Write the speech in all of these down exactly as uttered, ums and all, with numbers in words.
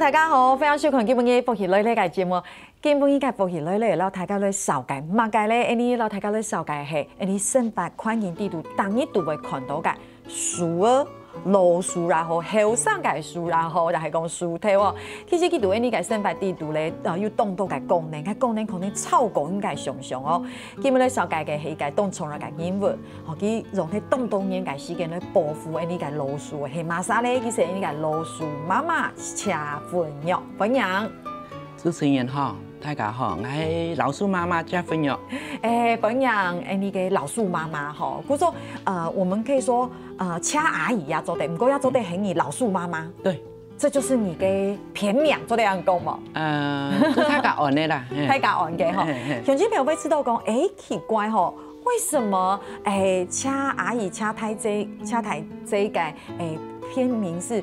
大家好，歡迎收看今晡日福氣來了个節目。今晡日个福氣來了，摎大家來紹介麼个咧？𠊎俚摎大家來紹介係𠊎俚生活環境裡肚，逐日都會看著个樹仔，老樹也好，後生个樹也好，也係講樹頭哦。其實佢對𠊎俚个生活裡肚咧，呃，有當多个功能，該功能可能超過𠊎俚个想像哦。今晡日來紹介个係一個當重要个人物， 吼，佢用佢當多年个時間來保護𠊎俚个老樹，係麼儕咧？佢係𠊎俚个老樹媽媽謝文玉，歡迎。主持人好，大家好，𠊎係老樹媽媽謝文玉。誒，歡迎𠊎俚个老樹媽媽吼。故所，呃，我們可以說，呃，謝阿姨也做得，毋過也做得喊你老樹媽媽。對， 這就是你个片名，做得恁樣講無？呃，就大家安个啦，嘿。大家安个吼。嘿，嘿。鄉親朋友會知道講，誒，奇怪吼，為什麼，誒，謝阿姨、謝大姊、謝大姊个，誒，片名是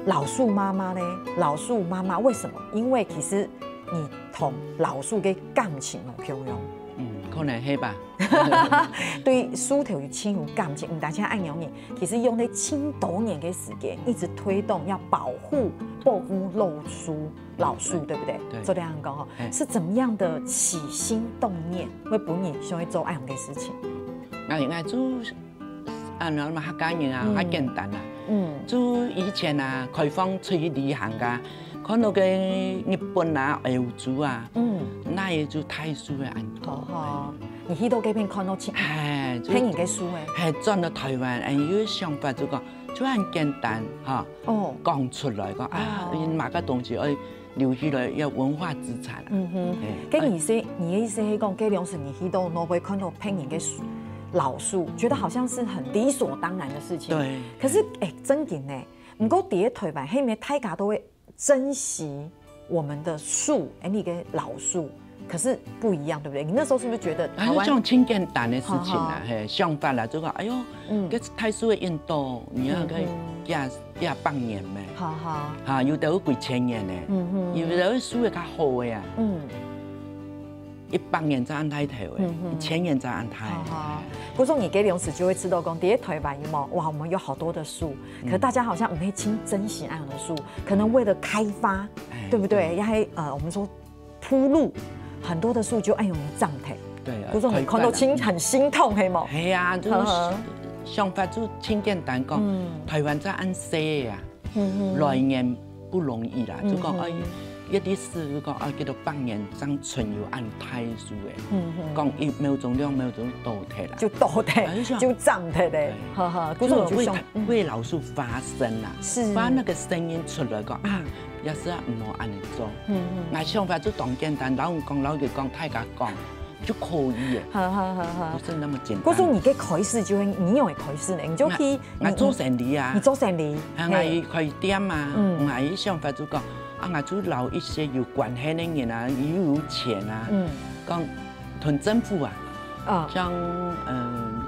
老樹媽媽呢？老樹媽媽為什麼？因為其實你同老樹个感情無共樣。嗯，可能係吧。對樹頭有親有感情，毋單淨恁樣呢， 其實用了盡多年个時間，一直推動要保護、保護老樹，老樹，對不對？對。做得恁樣講吼，嘿。是怎麼樣的起心動念，會分你想要做恁樣个事情？𠊎，𠊎就，啊，恁樣嘛，客家人啊，嗯。較簡單啊。嗯。就以前啊，開放出去旅行啊，看著个日本啊、歐洲啊，嗯。該个就大樹个恁多。好，好。你去到該片看著盡，哎，就，別人个樹誒。哎，轉到臺灣，哎，有想法就講，就恁簡單，哈。哦。講出來，講，啊，哦。𠊎俚麼个東西愛留下來，愛文化資產啊。嗯哼。哎，該你係，你个意思係講，該當時你去到該位看著別人个樹，老樹，覺得好像是很理所當然的事情。對。可是，哎，正經呢，毋過在臺灣，係毋係大家都會 珍惜我們的樹，哎，你个老樹，可是不一樣，對不對？你那時候是不是覺得臺灣，好像盡簡單个事情啊，哈哈。嘿，想法啦，就講，哎喲，嗯。該大樹个恁多，你看該，嗯哼。幾，幾百年咩？哈哈。哈，有兜有幾千年呢，嗯哼。有兜樹个較好个啊。嗯。 一百年正恁大條誒，嗯哼。一千年正恁大。好好。故所你該當時就會知道講，在臺灣有無？哇，我們有好多的樹，嗯。可是大家好像毋會去珍惜恁樣的樹，可能為了開發，哎，對不對？對。也還，呃，我們說鋪路，很多的樹就恁樣斬忒。對啊，故所你看著盡，開發了。很心痛，係無？係啊，就是，呵呵。想法就盡簡單講，嗯。臺灣正恁細啊， 嗯哼。來年不容易啦，嗯哼。就講，哎，一歷史就講，啊，幾多百年正存有恁大樹誒。嗯哼。講一秒鐘、兩秒鐘倒忒啦。就倒忒，哎，就想，就斬忒咧。對。哈哈，故所你就想，就為，嗯。為老樹發聲啦，是。發那個聲音出來，講，啊，也是啊，毋好恁樣做。嗯哼。𠊎想法就當簡單，摎人講，摎佢講，大家講， 就可以了。好好好好。不是那麼簡單。故所你个開始就係，你仰會開始呢？你就去，𠊎，𠊎做生理啊。你，你做生理，啊，嘿。𠊎開店啊，嗯。𠊎个想法就講，啊，𠊎就摎一些有關係个人啊，又有錢啊，嗯。講同政府啊，哦。像，嗯，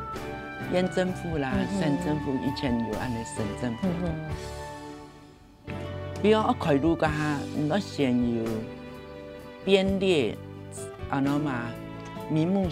縣政府啦，嗯哼。省政府，以前有恁樣省政府。嗯哼。 比如愛開路該下，你愛先有編列，恁樣嘛，名目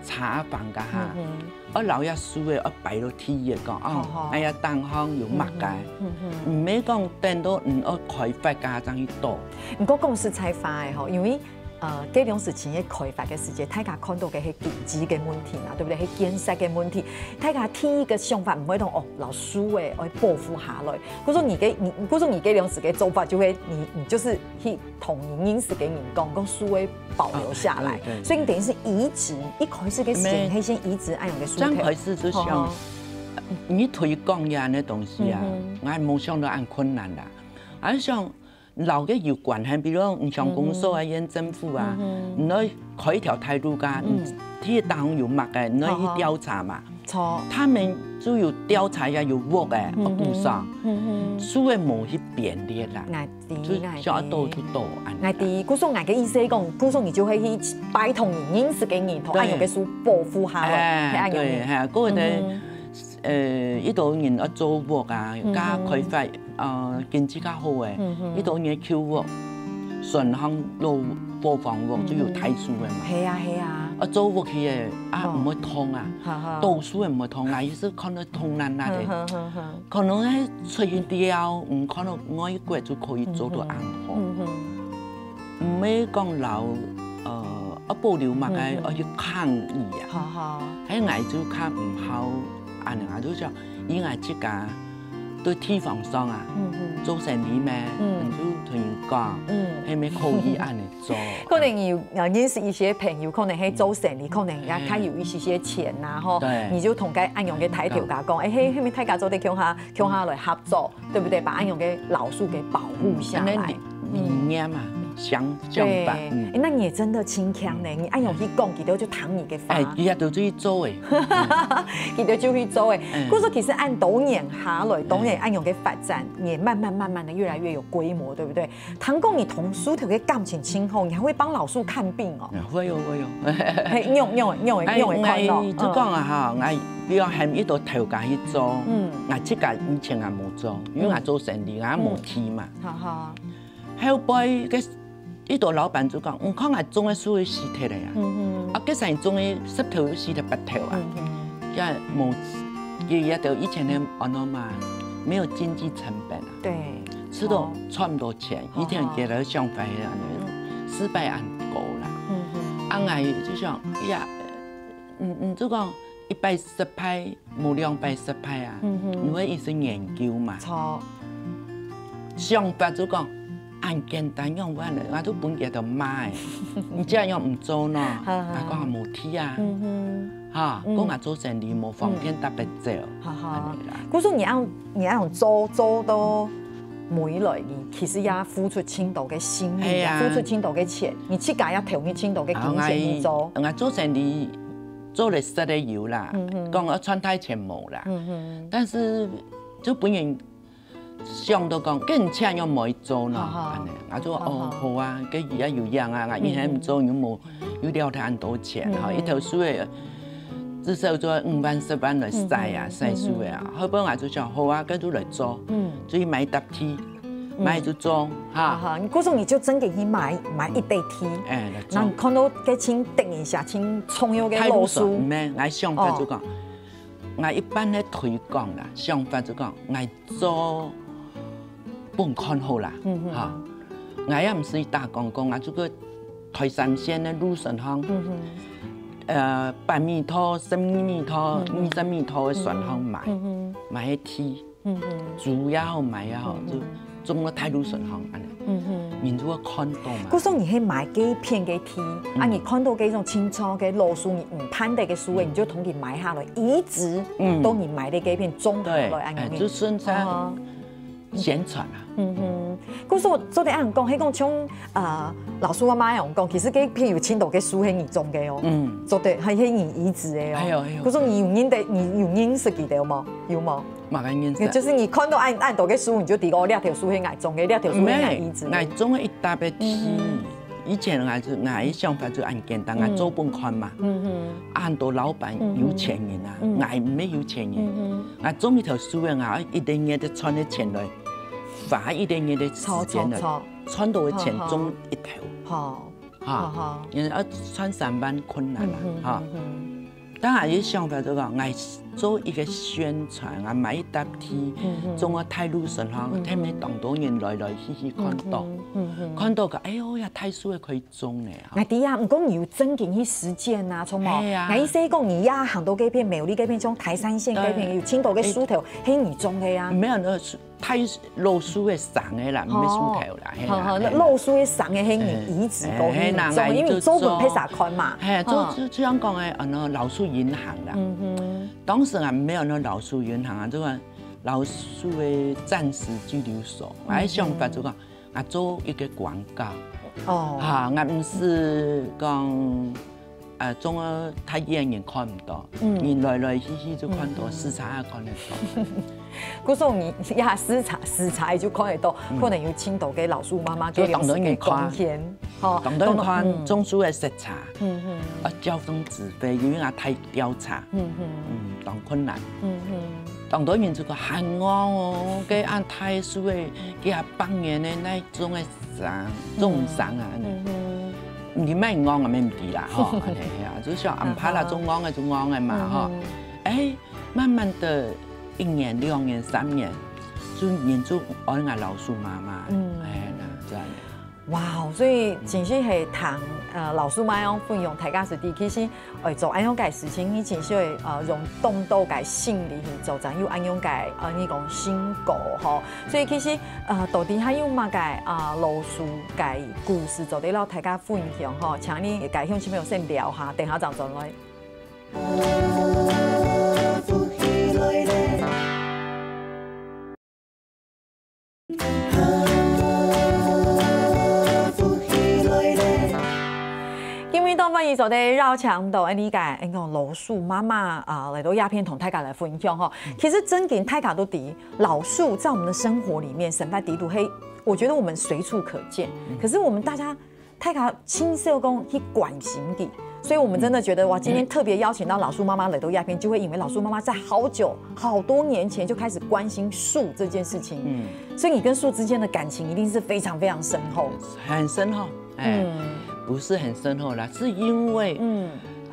查訪該下，嗯哼。愛摎這樹仔愛擺到第一個，哦，好好。哎呀，當行有麼个，嗯哼，嗯哼。毋係講等到你愛開發該下正去倒。毋過講實在話个吼，因為，呃，該種事情个開發个時節，大家看到个係經濟个問題嘛，對不對？係建設个問題，大家第一個想法毋會講，哦，摎樹仔愛保護下來。 故所你个，你，故所你个當時个做法就係你，你就是去同你認識个人講，講樹仔保留下來。哦，對，對，所以你等於是移植，一開始个時間，你係先移植恁樣个樹頭。剛開始就想，好好。你推廣這樣个東西啊，嗯哼。𠊎還無想到恁困難啦。還想摎个有關係，比如講你鄉公所啊、嗯哼。縣政府啊，嗯哼。你愛開一條大路啊，嗯。你第一當有麼个，你愛去調查嘛。好好。 著。他們就有調查呀，有屋仔，嗯哼。補償。嗯哼。樹仔無去編列啦，𠊎知，就想要倒就倒恁樣。𠊎知，故所𠊎个意思係講，故所你就會去拜託你認識个人，同，對。恁樣个樹保護下來，哎，係恁樣个。對，係啊，過後呢，嗯哼。呃，一兜人愛做屋啊，嗯哼。加開發，呃，經濟較好誒，嗯哼。一兜人愛舊屋，船項老伙房屋就有大樹个嘛。係啊，係啊。啊，做屋去个啊，毋會痛啊，倒樹个毋會痛啊，意思看到痛難難个。可能係出去了，嗯，看到外國就可以做到恁好。毋係講老，呃，啊保留麼个，愛去抗議啊。係𠊎就較毋好，恁樣啊，就講以𠊎自家對地方上啊，做生理咩，就同人講，係毋係可以恁樣做。可能有，呃，認識一些朋友，可能係做生理，可能也較有一些些錢吶，吼，你就同該恁樣个大頭家講，欸，係，係毋係大家做得共下，共下來合作，對不對？把恁樣个老樹給保護下來。恁樣理，理念啊，想，想法，對，欸，那你也真的真強呢，你恁樣去講，佢兜就聽你个話。欸，佢兜就去做欸。佢兜就去做欸。故所其實恁多年下來，當然恁樣个發展也慢慢慢慢的越來越有規模，對不對？ 聽講你同樹頭个感情真好，你還會幫老樹看病哦。會哦，會哦。係，仰，仰，仰，仰會看咯。就講啊哈，𠊎比如喊一個頭家去做，嗯，𠊎自家以前也無做，因為𠊎做生理，𠊎無地嘛。哈哈。後背个一個老闆就講，嗯，看𠊎種个樹會死忒了呀。嗯嗯。啊，該時種个石頭死忒八頭啊。嗯嗯。也無，也，也都以前个安怎嘛，沒有經濟成本啊。對。 吃到賺毋到錢，以前佢兜想法係恁樣，失敗恁高啦。啊𠊎就想，哎呀，嗯嗯，就講一擺失敗，無兩擺失敗啊，你會一直研究嘛。著。想法就講，恁簡單樣般个，𠊎都分佢兜罵欸，你這樣毋做呢，𠊎講無地啊。哈，講𠊎做生理無方便特別走，哈哈。故所你恁，你恁樣做，做到尾來，你其實也付出盡多个心力，係啊。付出盡多个錢，你自家也投入盡多个金錢去做。啊，𠊎，𠊎做生理做了實个有啦，講要賺大錢無啦，但是就本人 想到講，該你請仰會做呢？恁樣，𠊎就哦，好啊，該佢也有影啊，𠊎以前毋做又無，又了忒恁多錢，吼，一頭樹仔，至少做五萬、十萬來使啊，使樹仔啊。後尾𠊎就想，好啊，該就來做，就去買一搭地，買就種，哈。哈，你故所你就真个去買，買一垤地，欸，來種。然後看到該盡得人惜、盡重要个老樹，大路上，毋係，𠊎想法就講， 𠊎一般个推廣啦，想法就講，𠊎做分看好啦，哈。𠊎也毋使打廣告，𠊎就去台三線个路線項，呃，八米多、十二米多、二十米多个線項買，買个地。 租也好，買也好，就種到大路線項恁樣，人就會看到嘛。故所你係買該片个地，啊，你看到該種清楚个老樹，你毋盼得个樹仔，你就同佢買下來，移植到你買个該片種下來，對，恁樣。欸，就順勢宣傳啊。嗯哼，故所做得恁樣講，係講像，呃，老樹媽媽恁樣講，其實該片有盡多个樹係你種个哦。嗯，做得，還係你移植个哦。哎喲，哎喲。故所你有認得，你有認識佢个無？有無？ 麼个認識？就係你看到恁，恁多个樹，你就知哦，這條樹係𠊎種个，這條樹係𠊎移植个。𠊎種个一搭个地，以前𠊎就，𠊎个想法就恁簡單，𠊎做分看嘛。恁多老闆有錢人啊，𠊎毋係有錢人，𠊎種一條樹啊，𠊎一定愛得賺个錢來，花一定愛得時間來，賺到个錢種一頭。好，哈，因為愛賺三萬困難啊，哈。 當然，佢想法就講，𠊎做一個宣傳，𠊎買一搭地，種个大路線項，聽到當多人來來去去看到，看到个，哎喲呀，大樹仔可以種呢，哈。𠊎知啊，毋過你有正經去實踐啊，著無？係啊。𠊎意思講，你也行到該片，苗栗該片，像台三線該片，對。有盡多个樹頭，係你種个啊。沒有，那個樹，大老樹个生个啦，毋係樹頭啦，係啦，好，好，那係啦。老樹个生个係你移植過去，嘿，嘿，你種，因為你做分別儕看嘛。嘿，做，嗯。就，就像講个，啊，那老樹銀行啦。嗯哼。當時啊，沒有那老樹銀行啊，就講老樹个暫時居留所，𠊎个想法就講，啊，做一個廣告。哦。哈，𠊎毋係講，呃，種个太遠人看毋到，嗯。人來來去去就看到，嗯哼。視察也看得到。故所你呀，視察，視察就看得到，嗯。可能有盡多个老樹媽媽个有當多人看。貢獻，吼，當多人看，當多，嗯。種樹个視察，嗯哼。啊，交通指揮，因為啊，大調查，嗯哼。嗯，當困難。嗯哼。當多人就講，喊我哦，該恁大樹个，幾下百年个那種个生、中生啊，恁樣。你莫戇啊，乜毋知啦，吼，恁樣，係啊，就像阿姆啦，中戇个，中戇个嘛，吼。哎，慢慢的，一年、兩年、三年，就人就愛𠊎老鼠媽媽，嗯，哎，那這樣。哇，所以真係係聽，呃，老鼠媽媽分享，大家係知，其實，哎，做恁樣个事情，你真係會，呃，用當多个心力去做，正有恁樣个，呃，你講成果吼。所以其實，呃，到底還有麼个，啊，老鼠个故事做得摎大家分享吼？請你个鄉親朋友先尞下，等下正轉來。 今晡日當歡喜做得邀請到𠊎俚个，𠊎講老鼠媽媽啊，來到這片同大家來分享吼。其實真經大家都知，老鼠在我們的生活裡面，生活裡肚，嘿，我覺得我們隨處可見。可是我們大家 大家盡少講去關心佢。所以我們真的覺得，哇，今天特別邀請到老鼠媽媽來到這片，就會因為老鼠媽媽在好久、好多年前就開始關心樹這件事情。嗯。所以你跟樹之間的感情一定是非常非常深厚。很深厚，哎，嗯。不是很深厚啦，是因為，嗯。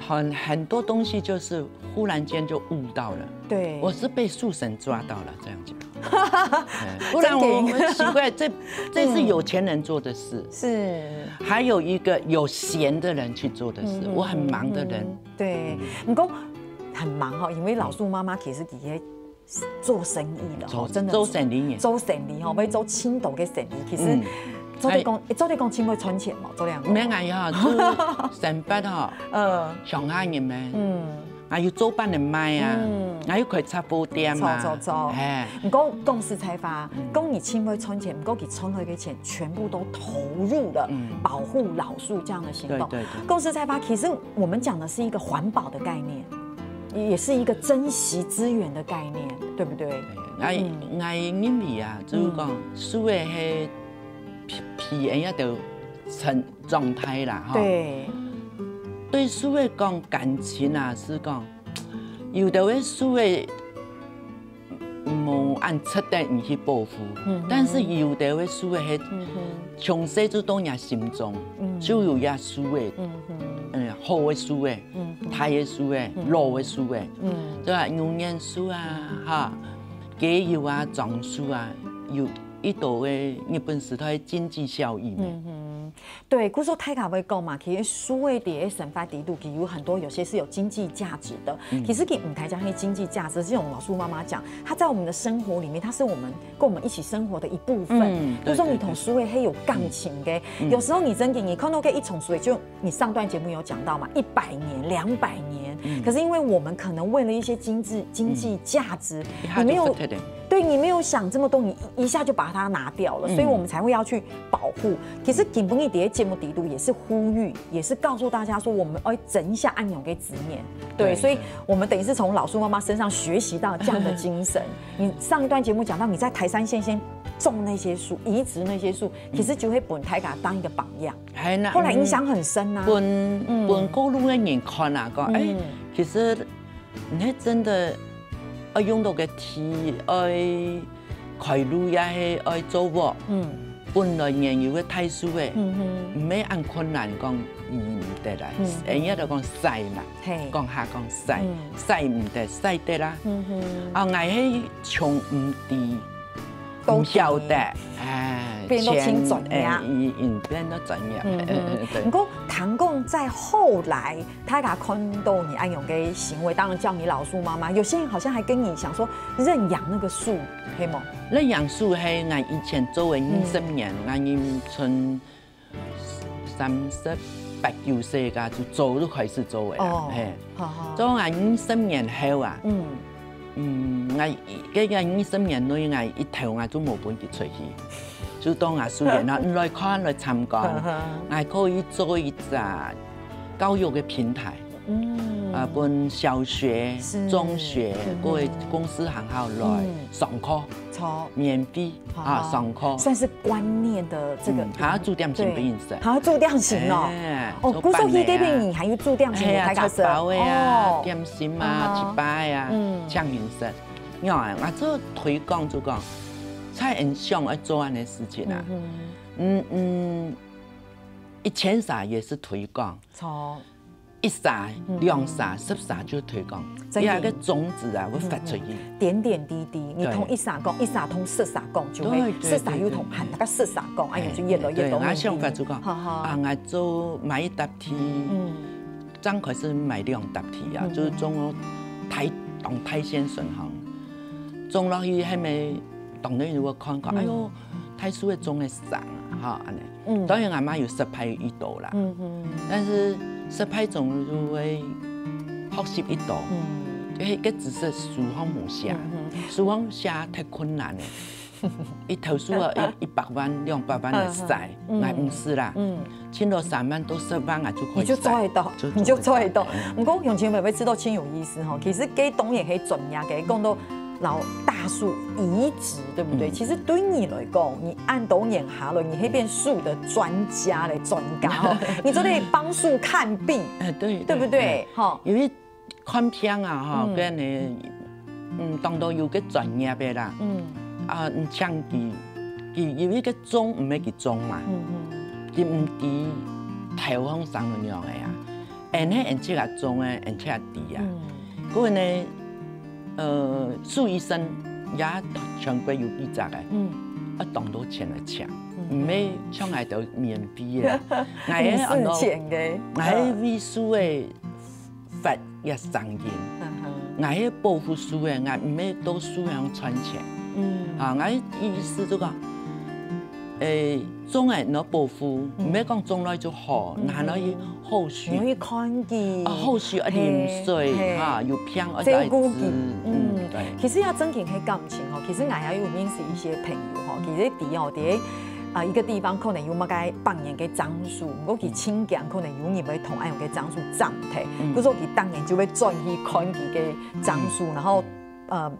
很，很多東西就是忽然間就悟到了。對。我是被樹神抓到了，這樣講。 哎，不然我，真的。我奇怪，這，這是有錢人做的事，嗯。是。還有一個有閒的人去做的事，嗯，我很忙的人。嗯，對。毋過很忙吼，因為老鼠媽媽其實佢也做生意的吼，做，真的做生理人。做生理吼，會做盡多个生理，其實嗯。做得講，哎。做得講盡會賺錢嘛，做得講。無啊，就生活吼，嗯。鄉下人咩？嗯。 啊，有做粄仔賣啊，嗯。啊，有開雜貨店啊，著，著，著。嘿。毋過講實在話，嗯。講你盡會賺錢，毋過佢賺來个錢全部都投入了，嗯。保護老樹這樣的行動。對，對，對。講實在話，其實我們講的是一個環保的概念，也是一个珍惜資源的概念，對不對？對，𠊎，嗯。𠊎認為啊，就係講，嗯。樹仔係被，被人家都成 狀態啦，吼。對。對樹仔講感情啊，係講，有兜个樹仔無恁值得你去保護，嗯哼。但是有兜个樹仔係，嗯哼。從細就到若心中，嗯。就有這樹仔，嗯哼。嗯，好个樹仔，嗯哼。大个樹仔，嗯。老个樹仔，嗯。對吧？牛眼樹啊，哈，雞油啊，樟樹啊，有一兜个日本時代經濟效益呢。嗯哼。 對，故所大家會講嘛，其實樹仔在生活裡肚，佢有很多，有些是有經濟價值的。嗯。其實佢毋單淨係經濟價值，就像老樹媽媽講，它在我們的生活裡面，它是我們，跟我們一起生活的一部分。嗯，就說你同樹仔係有感情的。對，對，對。嗯。有時候你真的，你看到該一叢樹仔，就你上段節目有講到嘛，一百年、兩百年，嗯。可是因為我們可能為了一些經濟，經濟價值，嗯。你沒有，一下就不得了。對，你沒有想這麼多，你一，一下就把它拿掉了，嗯。所以我們才會要去 保護。其實今晡日在節目裡肚也是呼籲，也是告訴大家說，我們要珍惜恁樣个資源。對，對，所以我們等於是從老樹媽媽身上學習到這樣的精神。對。你上一段節目講到，你在台三線先種那些樹，移植那些樹，嗯。其實就會分大家當一個榜樣。係啊，後來影響很深啊。分，嗯。分過路个人看啊，講，哎，嗯。其實 你係真的愛用到个地，愛開路也係愛做屋。嗯。本來原有个大樹仔，嗯哼。毋係恁困難講移毋得來，嗯哼。人家都講徙嘛，嘿。講下講徙，嗯。徙毋得，徙得啦。嗯哼。啊，𠊎係從毋知，都毋曉得，哎，變到真專業。錢，哎，已，已變到專業。嗯哼。對。毋過聽講在後來 大家看到你恁樣个行為，當然叫你老樹媽媽。有些人好像還跟你想說認養那個樹，係無？認養樹係𠊎以前做个二十年，嗯。𠊎人從三十八九歲个就做，就開始做个啦，哦，嘿。好，好。做𠊎二十年後啊，嗯。嗯，𠊎，該个二十年內，𠊎一頭𠊎就無分佢出去，就當𠊎樹園啊，你來看，來參觀，呵呵。𠊎可以做一隻 教育个平台，嗯。啊，分小學、是。中學，嗯。各个公司行號來，嗯。上課，著。免費，啊，哦。上課。算是觀念的這個，嗯，還愛煮點心分佢食。對，還愛煮點心哦。哎，哦，做飯个啊。故所去該片你還愛煮點心分大家食。哎呀，菜包个啊，哦。點心啊，哦。粢粑啊，嗯。請人食。你看啊，𠊎做推廣就講，在𠊎想愛做恁樣个事情啊。嗯哼。嗯嗯，一千儕也係推廣，著。一儕、兩儕、十儕就推廣，這下个種子啊會發出去。點點滴滴，你同一儕講，一儕同十儕講，就會十儕又同還大家十儕講，哎呀，就越來越多。對，𠊎想法就講，啊，𠊎做買一搭地，正開始買兩搭地啊，就係種大當大線順行，種落去後尾，當然有看講，哎喲，大樹仔種个生啊，哈，恁呢。 嗯，當然𠊎嘛有失敗一到啦，嗯嗯，但是失敗總就會學習一到，嗯，因為該知識書上無寫，嗯嗯，書上寫太困難了。一頭樹啊，一一百萬、兩百萬个使，嗯嗯，𠊎毋使啦，嗯，千到三萬到十萬啊就可以使，你就做得到，就你就做得到。做得到。毋過永清妹妹知道真有意思吼，其實該當然係專業个，講到老大樹移植，對不對？嗯，其實對你來講，你恁多年下來，你係變樹的專家嘞，專家吼，你做得幫樹看病，哎，對，對不對？對，哈，因為看病啊，哈，嗯，跟你，嗯，當多有个專業个啦，嗯，啊，你像佢，佢有一个種，毋係佢種嘛，嗯嗯，佢毋知頭項生到仰个啊。 恁呢𠊎自家種个，𠊎自家知啊。嗯，故所呢，呃，樹醫生也全國有幾隻个，嗯，啊，當多錢來請，嗯，毋係像𠊎兜免費个。𠊎係按照，毋使錢个，𠊎係為樹个發一聲音，嗯哼，𠊎係保護樹个，𠊎毋係到樹上賺錢。嗯，啊，𠊎意思就講，誒，種个你愛保護，毋係講種來就好，嗯哼，還愛去 後續。你愛去看佢，啊，後續愛淋水，嘿，嘿，哈，有病愛來治，照顧佢，嗯，嗯，對。其實也真經係感情吼，其實𠊎也有認識一些朋友吼，其實在哦，在啊一个地方可能有麼个百年个樟樹，毋過佢親近可能有人會同恁樣个樟樹斬忒，嗯，故所佢當然就會轉去看佢个樟樹，嗯，然後呃，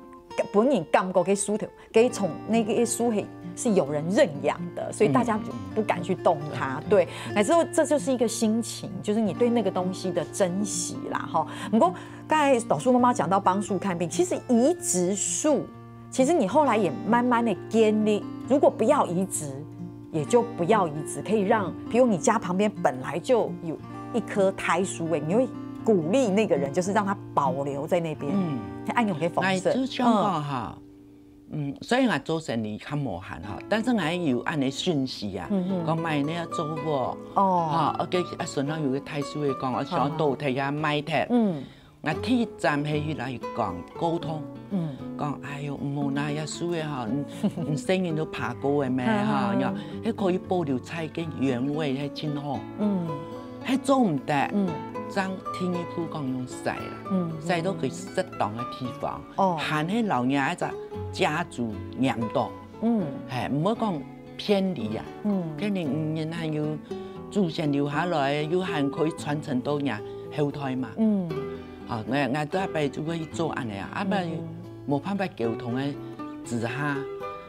本人感覺个樹頭 該種那個樹係是有人認養的，所以大家就不敢去動它。嗯，對，來之後這就是一個心情，就是你對那個東西的珍惜啦，哈。不過剛才老樹媽媽講到幫樹看病，其實移植樹，其實你後來也慢慢的建立，如果不要移植，也就不要移植，可以讓，比如你家旁邊本來就有一棵大樹，哎，你會鼓勵那個人，就是讓他保留在那邊，嗯，按用个方式，哎，就像講哈， 嗯，雖然𠊎做生理較無閒哈，但是𠊎有恁呢訊息啊，講買你愛做無？哦，哈，OK，啊，順便有个大樹仔講，𠊎想倒忒啊，賣忒。嗯，𠊎第一站係去來講溝通，嗯，講，哎喲，毋好拿這樹仔哈，你你細人都爬過个咩哈，呀，該可以保留在个原位，該真好。嗯，該做毋得，嗯，正第二步講用曬啦，嗯，曬到佢適當个地方。 哦，還係老人家一隻家族黏到，嗯，嘿，毋好講偏離啊，嗯，偏離，嗯，人還有祖先留下來，又還可以傳承到人後代嘛。嗯，啊，𠊎𠊎都阿伯就會去做恁呢啊，阿伯無辦法溝通个之下，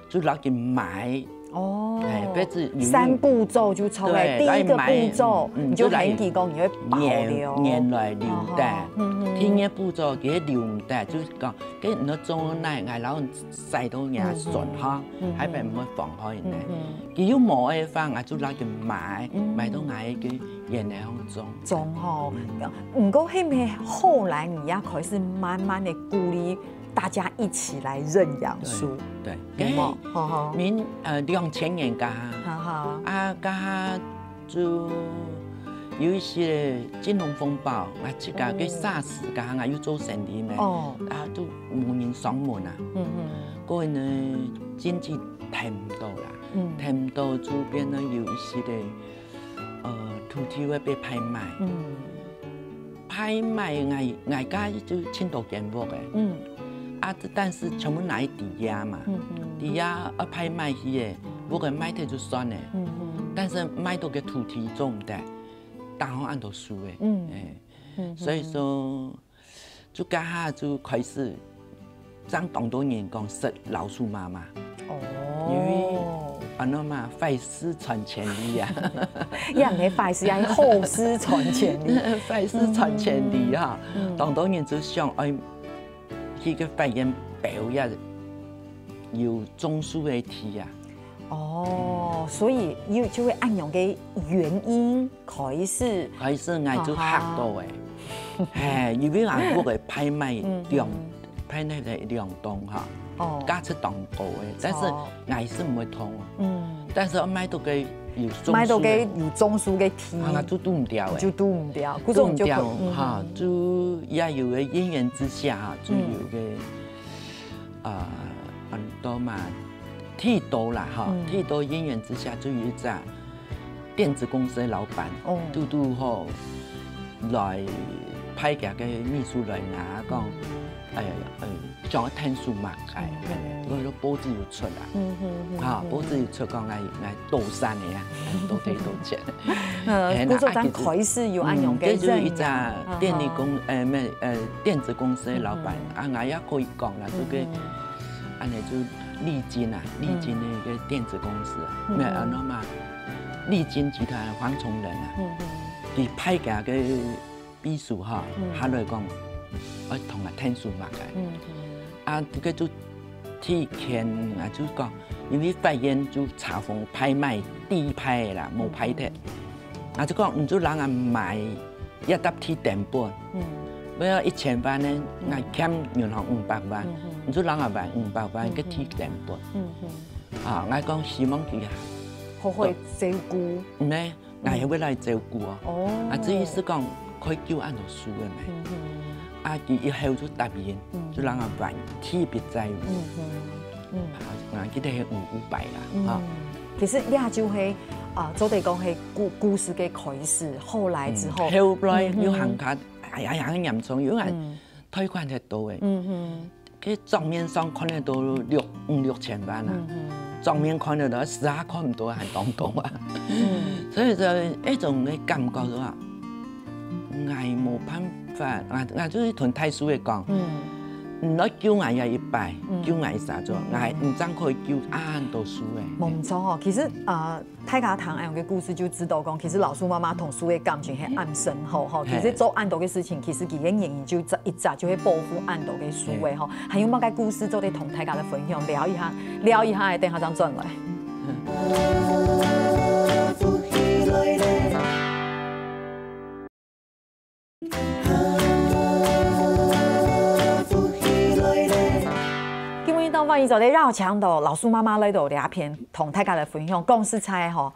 就摎佢買，哦，哎，別子有三步驟就出來，對，第一個步驟，來買，嗯，你就喊佢講你會保留，原原來留得，哦，嗯嗯，第二步驟佢留毋得，就是講 該你做哪，𠊎摎你曬到若順哈，還毋會妨害呢。佢又無个話，𠊎就摎佢買，買到𠊎个園仔項種。種吼，毋過係毋係後來你也開始慢慢的鼓勵大家一起來認養樹？對，有無？哈哈，明呃兩千年該下，哈哈，啊該下 就有一些金融風暴，𠊎自家个SARS該下，𠊎又做生理咩，哦，啊，都無人上門啊。嗯嗯，過後呢，經濟停毋到啦，嗯，停毋到就變成有一些个，呃，土地會被拍賣。嗯，拍賣𠊎𠊎家就盡多間屋个，嗯，啊，但是全部拿去抵押嘛，嗯嗯，抵押啊拍賣去个，屋个賣忒就算了，嗯嗯，但是賣到个土地做毋得，打好恁多樹个，嗯，哎，嗯，所以說，就該下就開始，正當多人講食老樹嫲嫲，哦，因為 安到嘛，壞事傳千里啊。也毋係壞事，也係好事傳千里。壞事傳千里哈，當多人就想，哎，去个法院標也有種樹个地啊。哦，所以又就會恁樣个原因開始。開始𠊎就嚇到誒，嘿，因為𠊎屋个拍賣量，拍賣个量當哈，哦，價值當高誒，但是𠊎係毋會動啊。嗯，但是賣到个有種樹个，賣到个有種樹个地，啊，就堵毋掉誒，就堵毋掉，堵毋掉哈，就也有个因緣之下哈，就有个。 啊，很多嘛，剃刀啦哈，剃刀因缘之下就有一隻電子公司个老闆，哦，堵堵好來派佢个秘書來拿，講，哎呀，哎，想要聽書嘛，哎，我說報紙有出啦，嗯哼，哈，報紙有出講，哎，哎，多山个啊，多忒多錢。 呃，嘿，故所正開始有恁樣个，嗯，這就一隻電力公，呃，咩，呃，電子公司个老闆，啊，𠊎也可以講啦，就个，恁樣就麗晶啊，麗晶个一個電子公司啊，咩，啊，那麼麗晶集團黃崇仁啊，佢派佢个秘書哈，下來講，愛同𠊎聽書嘛个，啊，這個就 提前啊，就講，因為法院就查封拍賣第一拍个啦，無拍忒。啊，就講，你就讓𠊎買一沓提成本，嗯，要一千萬呢，𠊎欠銀行五百萬，你就讓𠊎買五百萬个提成本。嗯哼，啊，𠊎講希望佢啊，好好照顧。呢， 𠊎也會來照顧哦。哦，啊，至於係講開救恁多書个咩？啊，佢以後就答應，就讓𠊎還第一筆債務。嗯哼，嗯，啊，記得係五五百啦，哈。其實這就係啊，做得講係故故事个開始，後來之後，後來又還較，哎呀，還嚴重，因為貸款忒多誒。嗯哼。 該帳面上看得到六五六千萬啊，帳面看得到，私下看毋到還當多啊。所以說，一種个感覺就話，𠊎無辦法，𠊎𠊎就係同大師个講，你來救𠊎也一擺，救𠊎一下做，𠊎毋正可以救恁多書誒。無錯哦，其實啊， 大家聽恁樣个故事就知道講，其實老樹媽媽同書个感情係恁深厚吼。其實做恁多个事情，其實佢个原因就一隻就係保護恁多个書个吼。還有麼个故事做得同大家來分享，聊一下，聊一下，等下正轉來。 今晡日當歡迎做得邀請到老樹媽媽來到這片，同大家來分享。講實在吼，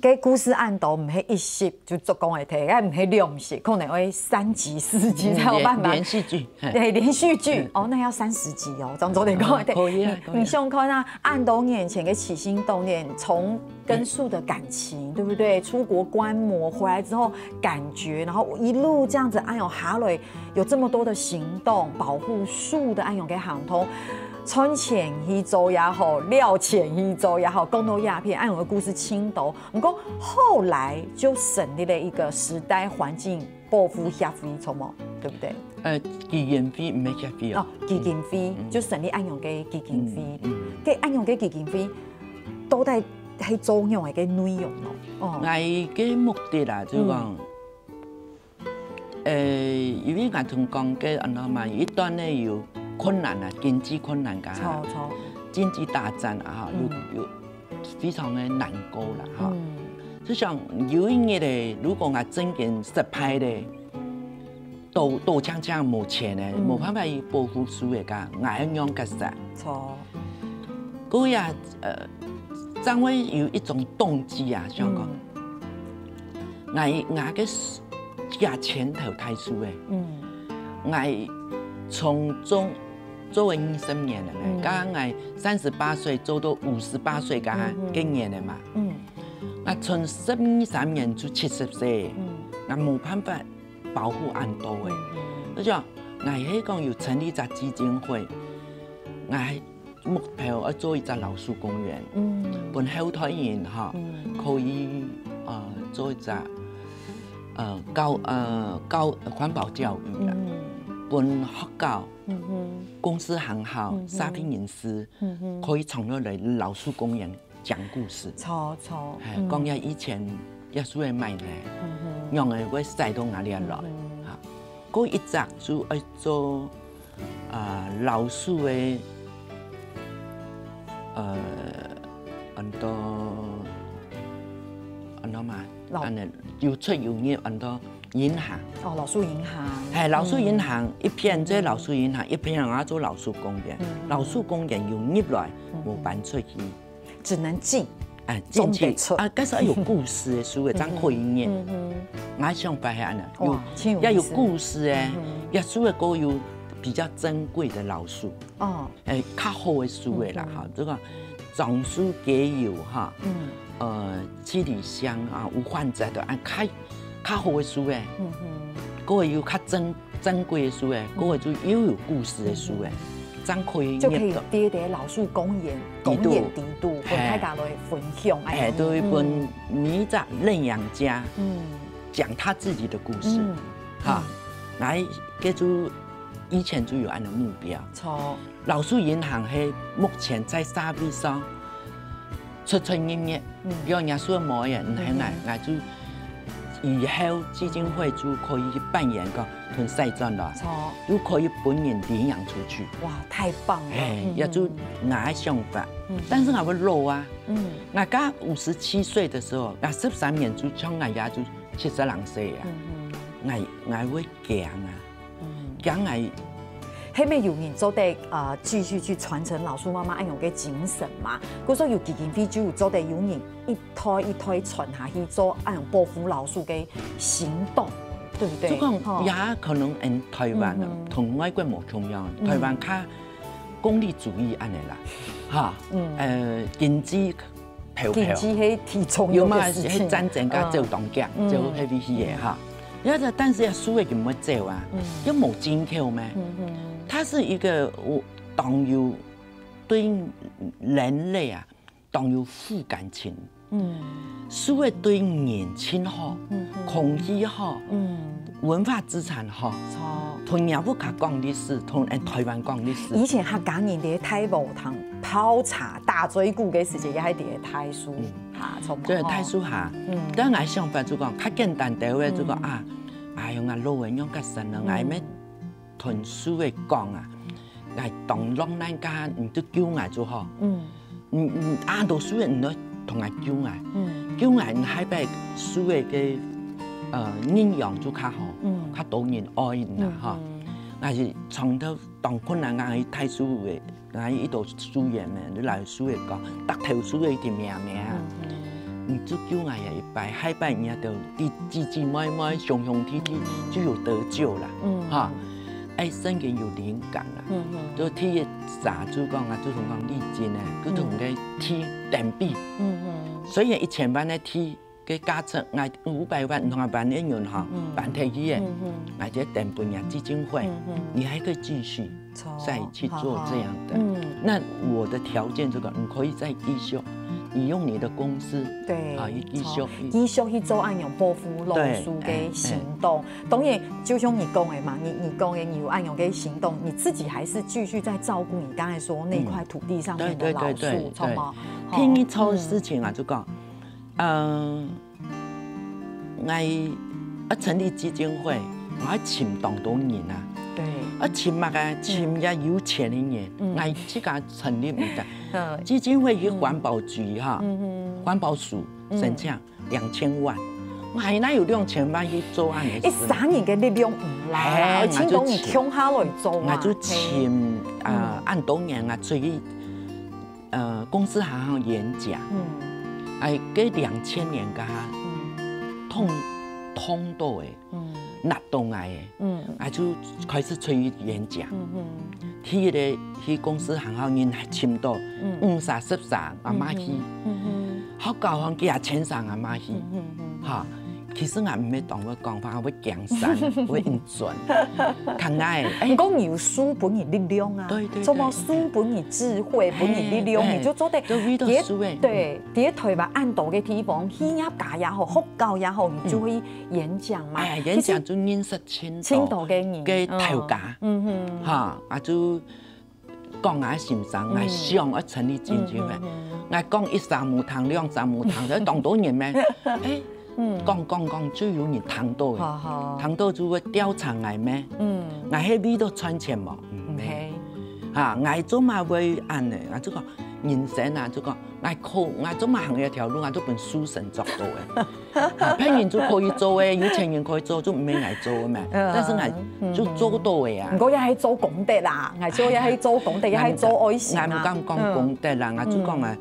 該故事恁多，毋係一集就做講會忒，也毋係兩集，可能愛三集、四集才有辦法。連續劇，嘿。對，連續劇，哦，那要三十集哦，張周得講會忒。可以啊，可以啊。你想看啊，恁多年前个起心動念，從跟樹的感情，對不對？出國觀摩回來之後，感覺，然後一路這樣子，哎喲，下來有這麼多的行動，保護樹的恁樣个行動，賺錢去做也好，了錢去做也好，講到這片，恁樣个故事盡多。毋過後來就成立了一個時代環境保護協會，著無？對不對？呃，基金會，毋係協會哦。哦，基金會，就成立恁樣个基金會。該恁樣个基金會， 到底係做仰仔个內容咯？哦，𠊎个目的啦，就講，呃，因為𠊎同講个安到嘛，一段呢有困難啊，經濟困難个哈，著，著。經濟大戰啊哈，有有非常个難過啦哈。就想有一日咧，如果𠊎真經失敗咧， 都都淨淨無錢呢，無辦法去保護樹仔个，𠊎愛仰結煞。著。故所啊，呃，正會有一種動機啊，想講，𠊎𠊎个自家錢頭大樹仔，𠊎從中做了二十年了呢，剛剛𠊎三十八歲做到五十八歲个个年了嘛，𠊎存十二三年就七十歲，𠊎無辦法 保護恁多个。就像𠊎係講有成立隻基金會，𠊎目標愛做一隻老樹公園，分後代人哈，可以呃做一隻呃教呃教環保教育啦，分學校、公司行號、社會人士可以創造來老樹公園 講故事，著著，係，講一下以前耶穌个賣呢，仰仔會使到哪裡來，哈，過一隻就愛做啊老樹个，呃，恁呃，安到嘛，老安呢有出有入，安到银行。哦，老樹银行。哎，老樹银行一片，嗯。这老树银行一片，我做老树公园，嗯。老树公园有入来，嗯。无搬出去。只能进，哎，进去，总得出。啊，但是要有故事的书，正可以念。嗯哼。我想法系安呢，有，哇，真有意思。要有故事的，嗯哼。要书的歌有比较珍贵的老树。哦。哎，较好的书的啦，嗯哼。哈，这个樟树皆有哈，嗯。呃，七里香啊，无患者的，啊，较，较好的书诶，嗯哼。个有较珍，珍贵的书诶，个就又有故事的书诶，嗯哼。正可以就可以念得。贴在老树公园，公园底肚，嘿。分大家来分享，哎，哎，都会分嗯。每一个认养家，嗯。讲他自己的故事，嗯。哈，嗯。来，这就以前就有安的目标。错。 老树银行系目前在社会上出出入入，嗯。比如人家说无人，嗯哼。那，那就以后基金会就可以扮演个同晒转了，错。又可以分人领养出去。哇，太棒了！哎，嗯哼。也就拿想法，嗯哼。但是我会老啊，嗯。我刚五十七岁的时候，那十三年就像我也就七十零岁啊，嗯哼。我，我会惊啊。 嗯。将来，后面有人做得，呃，继续去传承老树妈妈恁样个精神嘛？故所有基金会就有做得有人一代一代传下去做恁样保护老树个行动，对不对？就讲吼。也可能，嗯，台湾啊，嗯哼。同外国无共样，嗯。台湾较功利主义恁样啦，哈，嗯。呃，经济 票票。经济系体重有嘛，个事情。迄战争甲走当强，嗯。走迄位去个哈。然后但是书个就毋会走啊，嗯。又无进口咩？嗯哼。它是一个我当有对人类啊，当有负感情。嗯。书个对人情好，嗯哼。空气好，嗯。文化资产好，好。同人家讲历史，同人台湾讲历史。以前客家人在大禾埕泡茶、打嘴鼓个时节，也还在大树。嗯。 下，从对，大树下。嗯。当然想法就讲，较简单个话就讲，嗯。啊，哎哟，啊，老人用个神人，嗯。哎，咩同树个讲啊，哎，当老人家，你就救我就好。嗯。你，你啊，读书个，你都同我救我。嗯。救我，你下摆书个个，呃，营养就较好，嗯。较多人爱你啦，嗯，哈。嗯。但是从头当困难，啊，大树个 啊，一朵树叶咩，你来树叶讲，搭头树叶一点咩咩啊。嗯，嗯。你就救我也一摆，下一摆人家都弟弟姊妹妹，兄兄弟弟就有得救了，嗯。哈。哎，圣经有灵感了，嗯，嗯。就第一啥就讲啊，就同讲历经呢，就同个天等比，嗯，嗯。所以一千万个地 个价值，哎，五百万、两百万个银行，嗯。办下去个，嗯，嗯。哎，这等分人基金会，嗯，嗯。你还可以继续再去做这样的。错，好，好。嗯。那我的条件，这个你可以再继续，你用你的公司，对，啊，你继续，错，继续去做恁样保护老树个行动。对，哎，哎。当然，就像你讲的嘛，你，你讲的，你有恁样个行动，你自己还是继续在照顾你刚才说那块土地上面的老树，嗯。对，对，对，对，错吗？对。好。第一件事情啊，嗯。就讲， 嗯，我要成立基金会，我要请当多人啊。对。啊，请嘛个，请也有钱的人，嗯。我自家成立唔得。嗯。基金会去环保局哈，嗯哼。环保署申请两千万，嗯。我哪有两千万去做恁个事？一三年个力量唔啦，哎，请当人共下来做啊，我就请，嘿。啊，嗯。恁多人啊，出去 呃，公司行行演讲，嗯。哎，该两千年个哈，嗯。痛，痛到诶，嗯。难到哎诶，嗯。哎，就开始出去演讲。嗯，嗯。去个，去公司行行人还寻到，嗯。五三十三阿妈去，嗯，嗯。好高行几下千三阿妈去，嗯，嗯，嗯。哈，其实俺毋係当个讲法，我会讲山，我会硬转。看来，哎。毋过你有书分你力量啊，对，对，做么对。书分你智慧，分你力量，嘿，你就做得就为了书诶。对，在台湾恁多个地方，企业家也好，学校也好，你就会演讲嘛。哎，演讲就认识青岛青岛个人，个头家，嗯，嗯，嗯。哈，啊就 讲啊心声，嗯。啊想要成立基金会，嗯，嗯，嗯。啊讲一三五堂、两三五堂，就当多人咩？哎，嗯。讲讲讲，就有人听到诶，好，好。听到就会调查我咩？嗯。我迄味道赚钱无？毋係。毋係。哈，我做嘛会恁呢？啊，就讲，人生啊，就講，𠊎靠，𠊎做麼行這條路啊，都分書生做到个。啊，別人就可以做个，有錢人可以做，就毋係𠊎做个嘛。但是𠊎就做到个啊。毋過也係做功德啦，𠊎做也係做功德，也係做愛心啊。𠊎毋敢講功德啦，𠊎就講啊，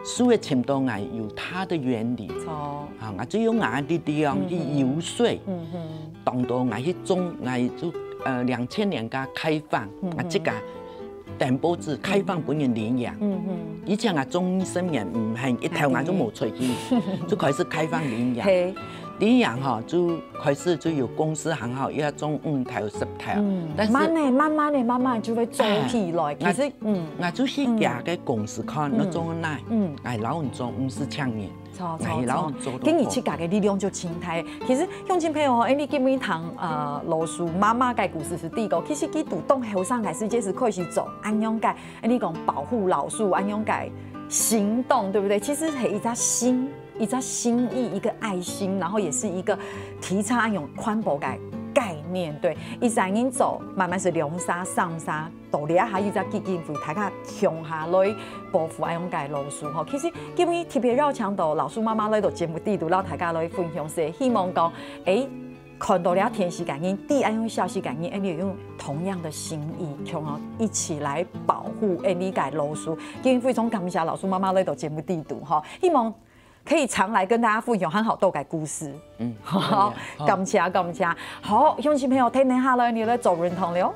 書會尋到𠊎有它的原理。啊，𠊎就用𠊎个力量去遊說，當多𠊎去種，𠊎就呃兩千年个開放，𠊎自家 登報紙開放分人領養。以前啊，種二十年毋肯，一頭𠊎就無出去，就開始開放領養。領養吼，就開始就有公司行號，要種五頭、十頭。但是慢慢仔、慢慢仔、慢慢仔就會做起來。其實，嗯，𠊎就去佢个公司看，你做哪？嗯，𠊎摎你做，毋使請人。 著著著，今日自家个力量就盡大。其實鄉親朋友吼，𠊎等今晡日聽呃老師媽媽个故事係第一個，其實佢對當後生个時節係開始做恁樣个，𠊎等講保護老樹恁樣个行動，對不對？其實係一隻心，一隻心意，一個愛心，然後也是一個提倡恁樣環保个概念，對。一儕人做，慢慢係兩儕、三儕， 到這下一隻基金會，大家共下來保護恁樣个老樹吼。其實今晡日特別邀請到老師媽媽來到節目裡肚，摎大家來分享，係希望講，欸，看到這電視个人，知恁樣消息个人，𠊎等用同樣个心意，共下一起來保護𠊎等个老樹。今晡日非常感謝老師媽媽來到節目裡肚吼，希望 可以常來跟大家分享恁好笑个故事。嗯，好，好，感謝感謝。好，鄉親朋友，聽等下來，你來做運動了。